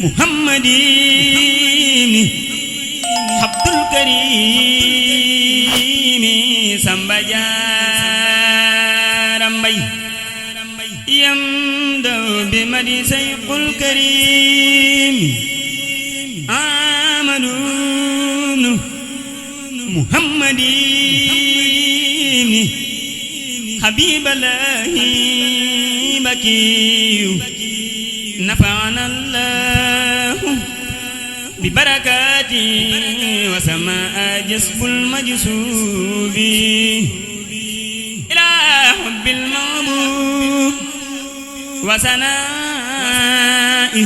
muhammadin abdul karim samba jaara mbay yamdaw bi madi sayqul karim amadu muhammadin habiballahi bakiyu nafa'ana allahu bi barakati wa samaa jasbul majsubi ila hubbil mahbub wa sanaa'i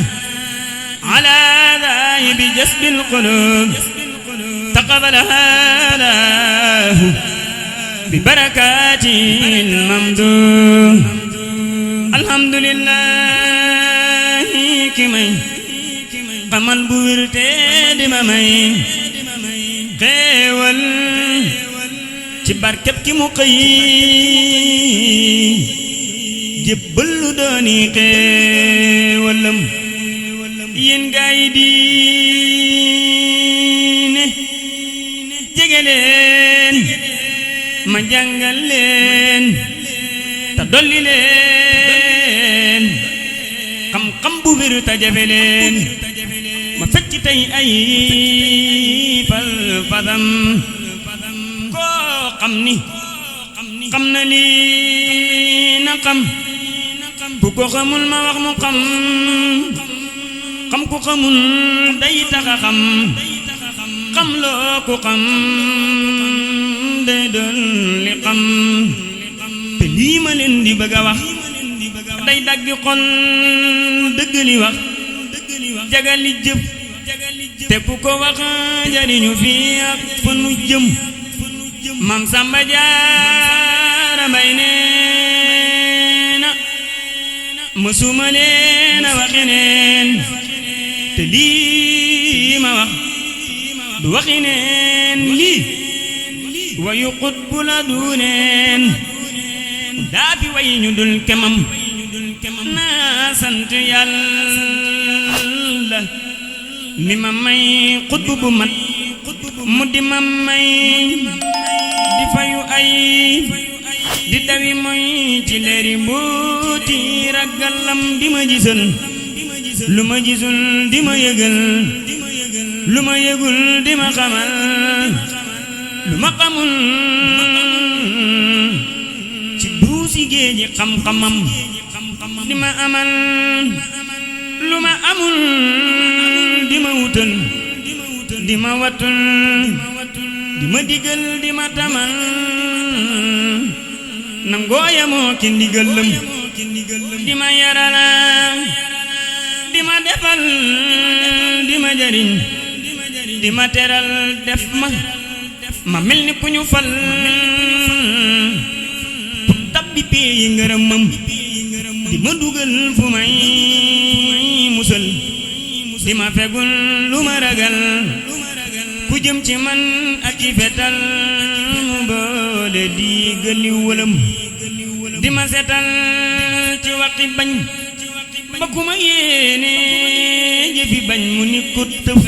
ala dhaibi jasbil qulub taqabbalaha lahu bi barakatil mamdud alhamdulillahi ki may xamal bu wér te di ma may xéewal ci barkeb ki mu xëy jébbal lu dooni xéewalam yéen gaay diine jege leen ma jàngal leen te dolli leen xam-xam bu wér te jafe leen ma fecc tey ay fal-fadam koo xam ni xam na lii na xam ku ko xamul ma wax mu xam xam ku xamul day taxa xam xam loo ku xam day doon li xam te lii ma leen di bëgg a wax day daggi xol dëgg li wax jagali jëf te ku ko wax jariñu fii ak fa nu jëm Maam Samba Jaara Mbay neena mësuma leen a waxi neen te lii ma wax du waxi neen lii wayu xutbu la du neen daa fi way ñu dul kemam naa sant Yàlla mi ma may xutbu bu mat mu di ma may di fayu ay di dawi moy ci leeri mbooti ragalam di ma gisal lu ma gisul di ma yëgal lu ma yëgul di ma xamal lu ma xamul ci duusi géeji xam-xamam di ma amal lu ma amul di ma wutal di ma watul di ma digal di ma tamal nangooya moo ki ndigalam di ma yarala di ma defal di ma jariñ di ma teral def ma mel ni ku ñu fal ku tabbi peeyi ngërëmam di ma dugal fu may musal di ma fegul lu ma ragal ku jëm ci man ak i fetal mu boole di gëli wëlam di ma setal ci waxi bañ ba ku ma yéene jëfi bañ mu ni ko tëf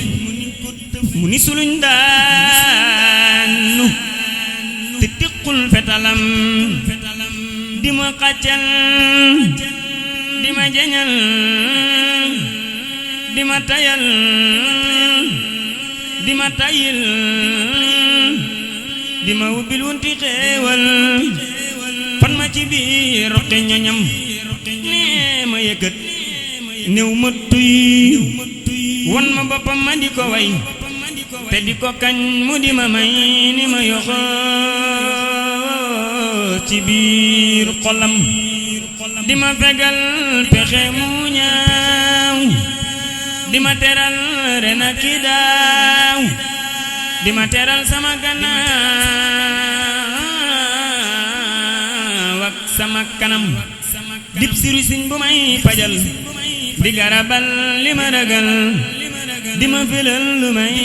mu ni suluñ daanu te tiqul fetalam di ma xàccal di ma jañal di ma tayal di ma tayil di ma ubbil wunti xéewal fan ma ci biir roqi ñoñam nee ma yëkkat néew ma tuy won ma boppam ma di ko way te di ko kañ mu di ma may ni ma yoxo ci biir xolam di ma fegal pexe mu ñaaw di ma teral ren ak ki daaw di ma teral sama gannaaw ak sama kanam dib siru siñ bu may fajal di garabal li ma ragal di ma filal lu may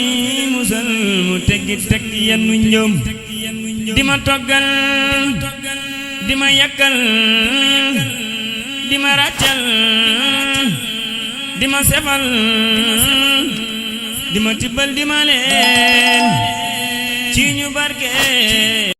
musal mu teggi teg yennu njëm di ma toggal di ma yakkal di ma ràccal di ma sefal di ma tibbal di ma leen ci ñu barke